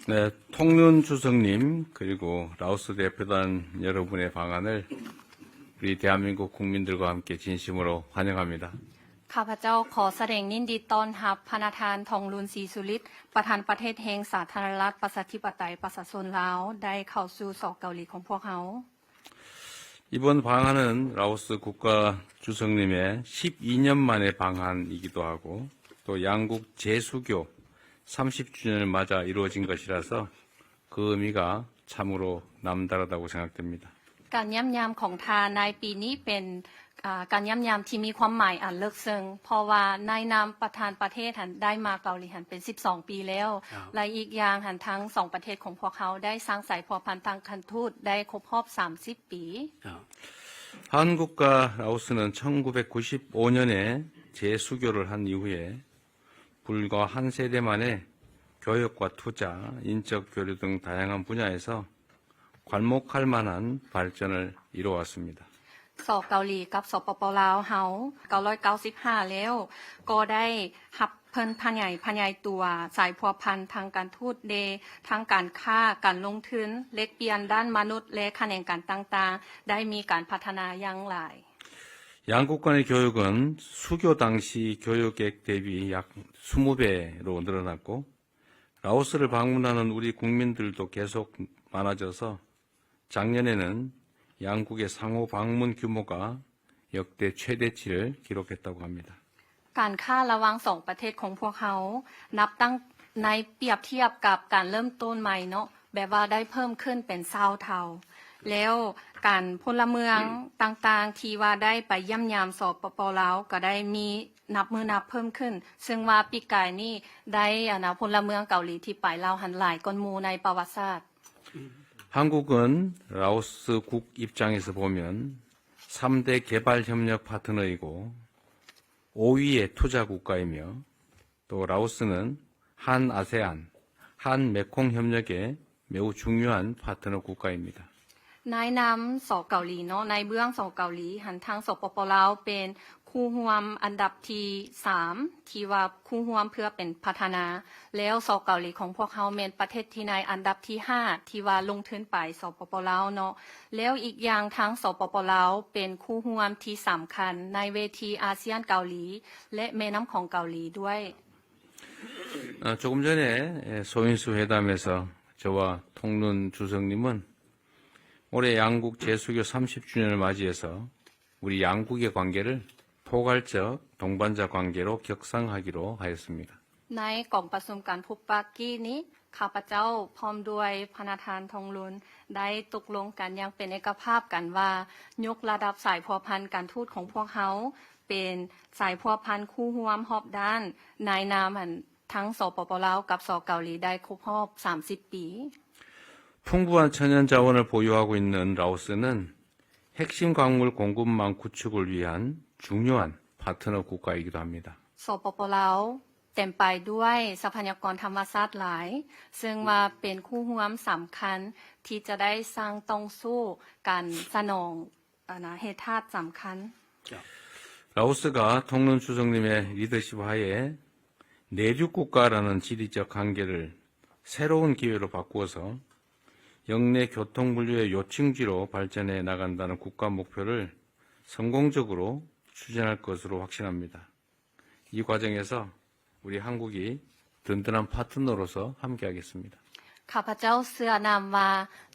네, 통룬 주석님, 그리고 라오스 대표단 여러분의 방한을 우리 대한민국 국민들과 함께 진심으로 환영합니다. ຂ້າພະເຈົ້າຂໍສະແດງຍິນດີຕ້ອນຮັບພະນະທ່ານ ທອງລຸນ ສີສຸລິດ ປະທານປະເທດແຫ່ງສາທາລະນະລັດ ປະຊາທິປະໄຕ ປະຊາຊົນລາວ ໄດ້ເຂົ້າສູ່ ສ ເກົາຫຼີຂອງພວກເຮົາ. 이번 방한은 라오스 국가 주석님의 십이 년 만의 방한이기도 하고, 또 양국 재수교 삼십 주년을 맞아 이루어진 것이라서 그 의미가 참으로 남다르다고 생각됩니다. ການຢ້ຽມຢາມຂອງທ່ານໃນປີນີ້ເປັນ ອາ ການຢ້ຽມຢາມທີ່ມີຄວາມໝາຍອັນເລິກເຊິ່ງ ເພາະວ່າໃນນາມປະທານປະເທດຫັ້ນໄດ້ມາເກົາຫຼີຫັ້ນເປັນສິບສອງປີແລ້ວ ແລະ ອີກຢ່າງຫັ້ນທັງສອງປະເທດຂອງພວກເຮົາໄດ້ສ້າງສາຍພົວພັນທາງການທູດໄດ້ຄົບຮອບສາມສິບປີ. ครับ 한국과 라오스는 천구백구십오 년에 재수교를 한 이후에 불과 한 세대 만에 교역과 투자, 인적 교류 등 다양한 분야에서 괄목할 만한 발전을 이루어왔습니다. ສ ເກົາຫຼີກັບ ສປປ ລາວເຮົາ ເກົ້າຮ້ອຍເກົ້າສິບຫ້າແລ້ວ ກໍໄດ້ຮັບເພີ່ມຂະຫຍາຍ ຂະຫຍາຍຕົວສາຍພົວພັນທາງການທູດເດ ທາງການຄ້າ ການລົງທຶນ ແລກປ່ຽນດ້ານມະນຸດ ແລະ ຂະແໜງການຕ່າງໆ ໄດ້ມີການພັດທະນາຢ່າງຫຼາຍ. 양국 간의 교역은 수교 당시 교역액 대비 약 이십 배로 늘어났고, 라오스를 방문하는 우리 국민들도 계속 많아져서 작년에는 양국의 상호 방문 규모가 역대 최대치를 기록했다고 합니다. ການຄ້າລະຫວ່າງສອງປະເທດຂອງພວກເຮົາ ນັບຕັ້ງໃນປຽບທຽບກັບການເລີ່ມຕົ້ນໃໝ່ເນາະ ແບບວ່າໄດ້ເພີ່ມຂຶ້ນເປັນຊາວເທົ່າ ແລ້ວການ ພົນລະເມືອງຕ່າງໆ ທີ່ວ່າໄດ້ໄປຢ້ຽມຢາມ ສປປ ລາວ ກໍໄດ້ມີນັບມື້ນັບເພີ່ມຂຶ້ນ ເຊິ່ງວ່າປີກາຍນີ້ໄດ້ ອັນນະ ພົນລະເມືອງເກົາຫຼີທີ່ໄປລາວຫັ້ນຫຼາຍກ່ອນໝູ່ໃນປະຫວັດສາດ. 한국은 라오스 국 입장에서 보면 삼 대 개발 협력 파트너이고 오 위의 투자 국가이며, 또 라오스는 한아세안, 한메콩 협력에 매우 중요한 파트너 국가입니다. ໃນນາມ ສ ເກົາຫຼີເນາະ ໃນເບື້ອງ ສ ເກົາຫຼີຫັ້ນ ທາງ ສປປ ລາວ ເປັນຄູ່ຮ່ວມອັນດັບທີສາມ ທີ່ວ່າຄູ່ຮ່ວມເພື່ອເປັນພັດທະນາ ແລ້ວ ສ ເກົາຫຼີຂອງພວກເຮົາແມ່ນປະເທດທີ່ໃນອັນດັບທີຫ້າ ທີ່ວ່າລົງທຶນໄປ ສປປ ລາວ ເນາະ ແລ້ວອີກຢ່າງທາງ ສປປ ລາວ ເປັນຄູ່ຮ່ວມທີ່ສຳຄັນໃນເວທີອາຊຽນເກົາຫຼີ ແລະ ແມ່ນ້ຳຂອງເກົາຫຼີດ້ວຍ. 아, 조금 전에, 예, 소인수 회담에서 저와 통룬 주석님은 올해 양국 재수교 삼십 주년을 맞이해서 우리 양국의 관계를 포괄적 동반자 관계로 격상하기로 하였습니다. ໃນກອງປະຊຸມການພົບປະກີ້ນີ້ ຂ້າພະເຈົ້າພ້ອມດ້ວຍພະນະທ່ານ ທອງລຸນ ໄດ້ຕົກລົງກັນຢ່າງເປັນເອກະພາບກັນວ່າ ຍົກລະດັບສາຍພົວພັນການທູດຂອງພວກເຮົາ ເປັນສາຍພົວພັນຄູ່ຮ່ວມຮອບດ້ານ ໃນນາມ ອັນ ທັງ ສປປ ລາວ ກັບ ສ ເກົາຫຼີ ໄດ້ຄົບຮອບສາມສິບປີ. 풍부한 천연자원을 보유하고 있는 라오스는 핵심 광물 공급망 구축을 위한 중요한 파트너 국가이기도 합니다. ສປປ ລາວ ເຕັມໄປດ້ວຍຊັບພະຍາກອນທຳມະຊາດຫຼາຍ ເຊິ່ງວ່າເປັນຄູ່ຮ່ວມສຳຄັນທີ່ຈະໄດ້ສ້າງຕ່ອງສູ້ການສະໜອງ ອັນນະ ແຮ່ທາດສຳຄັນ. 라오스가 통룬 주석님의 리더십 하에 내륙 국가라는 지리적 한계를 새로운 기회로 바꾸어서 역내 교통 물류의 요충지로 발전해 나간다는 국가 목표를 성공적으로 추진할 것으로 확신합니다. 이 과정에서 우리 한국이 든든한 파트너로서 함께하겠습니다. ຂ້າພະເຈົ້າເຊື່ອນຳວ່າ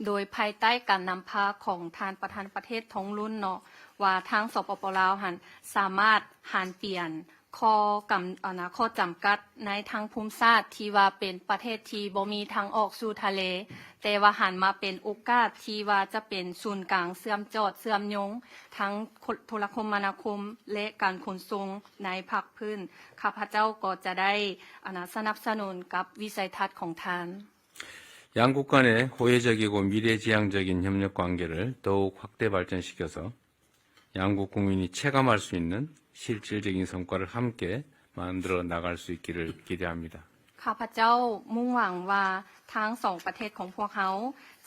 ໂດຍພາຍໃຕ້ການນຳພາຂອງທ່ານປະທານປະເທດ ທອງລຸນ ເນາະ ວ່າທາງ ສປປ ລາວ ຫັ້ນ ສາມາດຫັນປ່ຽນຂໍ້ກຳ ອັນນະ ຂໍ້ຈຳກັດໃນທາງພູມສາດ ທີ່ວ່າເປັນປະເທດທີ່ບໍ່ມີທາງອອກສູ່ທະເລ ແຕ່ວ່າຫັນມາເປັນໂອກາດທີ່ວ່າຈະເປັນສູນກາງເຊື່ອມຈອດເຊື່ອມໂຍງ ທັງໂທລະຄົມມະນາຄົມ ແລະ ການຂົນສົ່ງໃນພາກພື້ນ. ຂ້າພະເຈົ້າກໍຈະໄດ້ ອັນນະ ສະໜັບສະໜູນກັບວິໄສທັດຂອງທ່ານ. 양국 간의 호혜적이고 미래지향적인 협력 관계를 더욱 확대 발전시켜서 양국 국민이 체감할 수 있는 실질적인 성과를 함께 만들어 나갈 수 있기를 기대합니다. ຂ້າພະເຈົ້າມຸ່ງຫວັງວ່າທາງສອງປະເທດຂອງພວກເຮົາ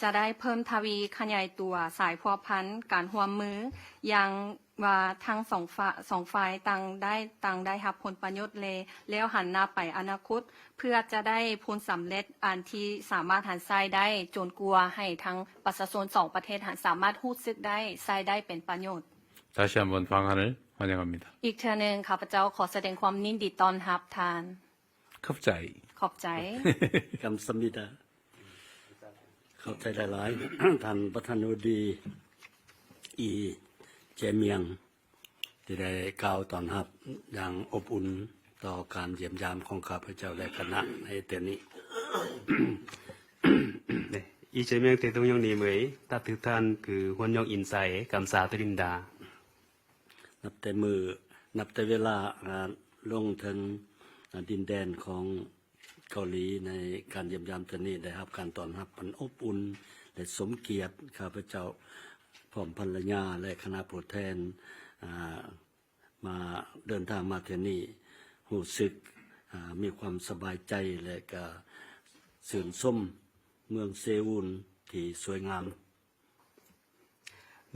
ຈະໄດ້ເພີ່ມທະວີຂະຫຍາຍຕົວສາຍພົວພັນການຮ່ວມມືຢ່າງ ວ່າທັງສອງຝ່າຍ ສອງຝ່າຍຕ່າງໄດ້ ຕ່າງໄດ້ຮັບຜົນປະໂຫຍດແລ ແລ້ວຫັນໜ້າໄປອະນາຄົດ ເພື່ອຈະໄດ້ຜົນສຳເລັດອັນທີ່ສາມາດຫັນໃຊ້ໄດ້ ຈົນກວ່າໃຫ້ທັງປະຊາຊົນສອງປະເທດຫັ້ນສາມາດຮູ້ສຶກໄດ້ ໃຊ້ໄດ້ເປັນປະໂຫຍດ. 다시한번방한을환영합니다. ອີກເທື່ອໜຶ່ງ ຂ້າພະເຈົ້າຂໍສະແດງຄວາມຍິນດີຕ້ອນຮັບທ່ານ. ܚອບໃຈ. ܚອບໃຈ. 감사합니다. ຂອບໃຈຫຼາຍໆ ທ່ານປະທານາທິບໍດີ ອີ ເຈມຽງ ທີ່ໄດ້ກ່າວຕ້ອນຮັບຢ່າງອົບອຸ່ນຕໍ່ການຢ້ຽມຢາມຂອງຂ້າພະເຈົ້າ ແລະ ຄະນະໃນເທື່ອນີ້. 네, 이재명 대통령님의 따뜻한 그 환영 인사에 감사드립니다. ນັບແຕ່ມື້ ນັບແຕ່ເວລາ ອາ ລົງເຖິງ ອາ ດິນແດນຂອງເກົາຫຼີ ໃນການຢ້ຽມຢາມເທື່ອນີ້ ໄດ້ຮັບການຕ້ອນຮັບອັນອົບອຸ່ນ ແລະ ສົມກຽດ. ຂ້າພະເຈົ້າພ້ອມພັນລະຍາ ແລະ ຄະນະຜູ້ແທນ ອາ ມາ ເດີນທາງມາເທື່ອນີ້ ຮູ້ສຶກ ອາ ມີຄວາມສະບາຍໃຈ ແລະ ກະຊື່ນຊົມເມືອງເຊອູນທີ່ສວຍງາມ.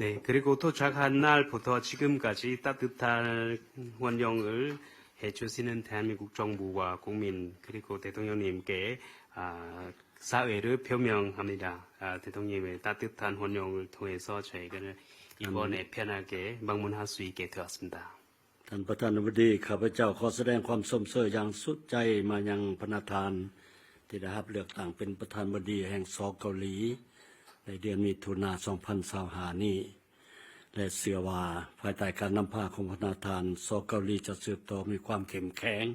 네, 그리고 도착한 날부터 지금까지 따뜻한 환영을 해주시는 대한민국 정부와 국민, 그리고 대통령님께, 아, 사죄를 표명합니다. 아, 대통령님의 따뜻한 환영을 통해서 저희는 이번에 편하게 방문할 수 있게 되었습니다. ທ່ານປະທານາທິບໍດີ ຂ້າພະເຈົ້າຂໍສະແດງຄວາມຊົມເຊີຍຢ່າງສຸດໃຈມາຍັງພະນະທ່ານ ທີ່ໄດ້ຮັບເລືອກຕັ້ງເປັນປະທານາທິບໍດີແຫ່ງ ສ ເກົາຫຼີ ໃນເດືອນມິຖຸນາ ສອງພັນຊາວຫ້ານີ້ ແລະ ເຊື່ອວ່າພາຍໃຕ້ການນຳພາຂອງພະນະທ່ານ ສ ເກົາຫຼີຈະສືບຕໍ່ມີຄວາມເຂັ້ມແຂງ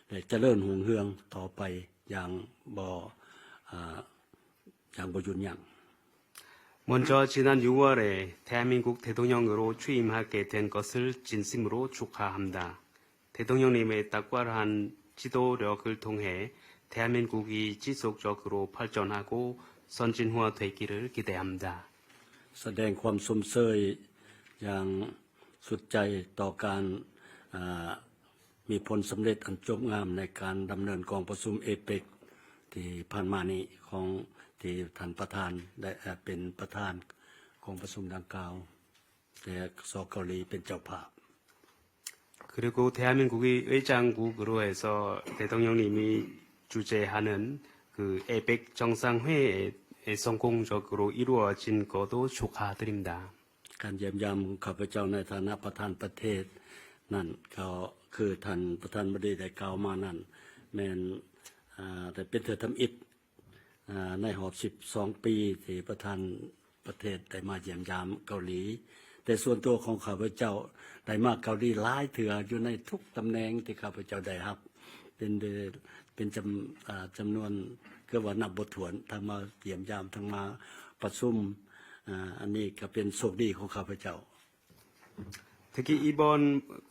ແລະ ຈະເລີນຮຸ່ງເຮືອງຕໍ່ໄປຢ່າງບໍ່ ອາ ຢ່າງບໍ່ຢຸດຢັ້ງ. 먼저 지난 유월 대한민국 대통령으로 취임하게 된 것을 진심으로 축하합니다. 대통령님의 탁월한 지도력을 통해 대한민국이 지속적으로 발전하고 선진화되기를 기대합니다. ສະແດງຄວາມຊົມເຊີຍຢ່າງສຸດໃຈຕໍ່ການ ອາ ມີຜົນສຳເລັດອັນຈົບງາມໃນການດຳເນີນກອງປະຊຸມເອເປັກທີ່ຜ່ານມານີ້ ຂອງທີ່ທ່ານປະທານໄດ້ເປັນປະທານກອງປະຊຸມດັ່ງກ່າວ ແຕ່ ສ ເກົາຫຼີເປັນເຈົ້າພາບ. 그리고 대한민국이 의장국으로 해서 대통령님이 주재하는 그 에이펙 정상회의 성공적으로 이루어진 것도 축하드립니다. ການຢ້ຽມຢາມຂອງຂ້າພະເຈົ້າໃນຖານະປະທານປະເທດນັ້ນ ກໍຄືທ່ານປະທານາທິບໍດີໄດ້ກ່າວມານັ້ນ ແມ່ນ ອາ ໄດ້ເປັນເທື່ອທຳອິດ ອາ ໃນຮອບສິບສອງປີ ທີ່ປະທານປະເທດໄດ້ມາຢ້ຽມຢາມເກົາຫຼີ. ແຕ່ສ່ວນຕົວຂອງຂ້າພະເຈົ້າໄດ້ມາເກົາຫຼີຫຼາຍເທື່ອ ຢູ່ໃນທຸກຕຳແໜ່ງທີ່ຂ້າພະເຈົ້າໄດ້ຮັບ ເປັນ ເປັນຈຳ ອາ ຈຳນວນເກືອບວ່ານັບບໍ່ຖ້ວນ ທັງມາຢ້ຽມຢາມ ທັງມາປະຊຸມ. ອາ ອັນນີ້ກໍເປັນໂຊກດີຂອງຂ້າພະເຈົ້າ. 특히 이번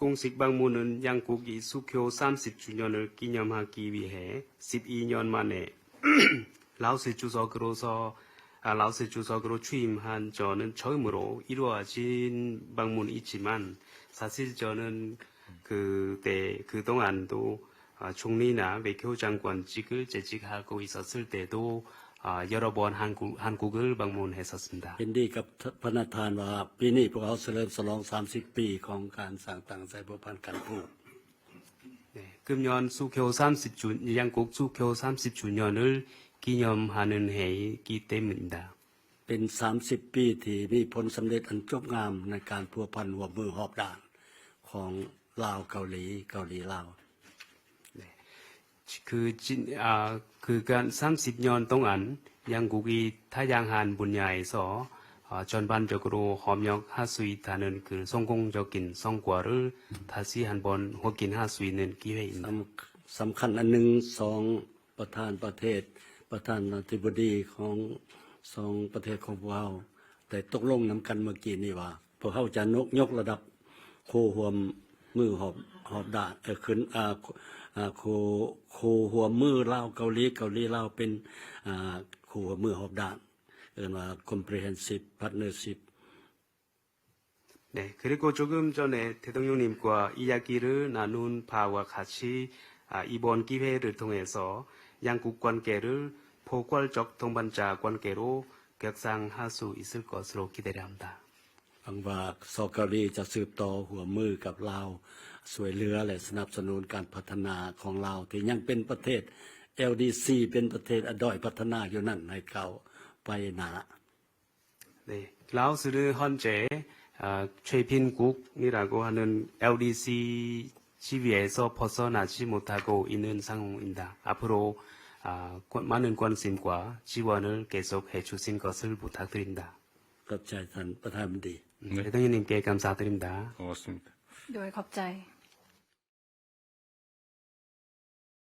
공식 방문은 양국이 수교 삼십 주년을 기념하기 위해 십이 년 만에 라오스 주석으로서, 아, 라오스 주석으로 취임한 저는 처음으로 이루어진 방문이지만 사실 저는 그때, 그동안도 아, 총리나 외교장관직을 재직하고 있었을 때도, 아, 여러 번 한국, 한국을 방문했었습니다. ເຫັນດີກັບພະນະທ່ານວ່າ ປີນີ້ພວກເຮົາສະເຫຼີມສະຫຼອງສາມສິບປີຂອງການສ້າງຕັ້ງສາຍພົວພັນກັນພູ. 네, 금년 수교 삼십 주, 양국 수교 삼십 주년을 기념하는 해이기 때문입니다. ເປັນສາມສິບປີທີ່ມີຜົນສຳເລັດອັນຈົບງາມໃນການພົວພັນຮ່ວມມືຮອບດ້ານຂອງລາວເກົາຫຼີ ເກົາຫຼີລາວ. 네. 그 진, 아, 그간 삼십 년 동안 양국이 다양한 분야에서, 아, 전반적으로 협력할 수 있다는 그 성공적인 성과를 다시 한번 확인할 수 있는 기회입니다. ສຳ ສຳຄັນອັນໜຶ່ງ ສອງ ປະທານປະເທດ ປະທານາທິບໍດີຂອງສອງປະເທດຂອງພວກເຮົາໄດ້ຕົກລົງນຳກັນເມື່ອກີ້ນີ້ວ່າ ພວກເຮົາຈະຍົກ ຍົກລະດັບຄູ່ຮ່ວມມືຮອບ ຮອບດ້ານ ເອີ ຂຶ້ນ ອາ ອາ ຄູ່ ຄູ່ຮ່ວມມືລາວເກົາຫຼີ ເກົາຫຼີລາວເປັນ ອາ ຄູ່ຮ່ວມມືຮອບດ້ານ ເອີ້ນວ່າ comprehensive partnership. 네, 그리고 조금 전에 대통령님과 이야기를 나눈 바와 같이, 아, 이번 기회를 통해서 양국 관계를 포괄적 동반자 관계로 격상할 수 있을 것으로 기대를 합니다. ຫວັງວ່າ ສ ເກົາຫຼີ ຈະສືບຕໍ່ຮ່ວມມືກັບລາວ ຊ່ວຍເຫຼືອ ແລະ ສະໜັບສະໜູນການພັດທະນາຂອງລາວ ທີ່ຍັງເປັນປະເທດ ແອລ ດີ ຊີ ເປັນປະເທດ ອາ ດ້ອຍພັດທະນາຢູ່ນັ້ນ ໃຫ້ກ້າວໄປໜ້າ. 네, 라오스는 현재 아, 최빈국 이라고 하는 엘 ܕܝ ܫܝ 지위에서 벗어나지 못하고 있는 상황입니다. 앞으로 아, 고- 많은 관심과 지원을 계속 해주신 것을 부탁드립니다. ຂອບໃຈທ່ານປະທານມັນຕີ. 네, 대통령님께 감사드립니다. 고맙습니다. ໂດຍ ຂອບໃຈ.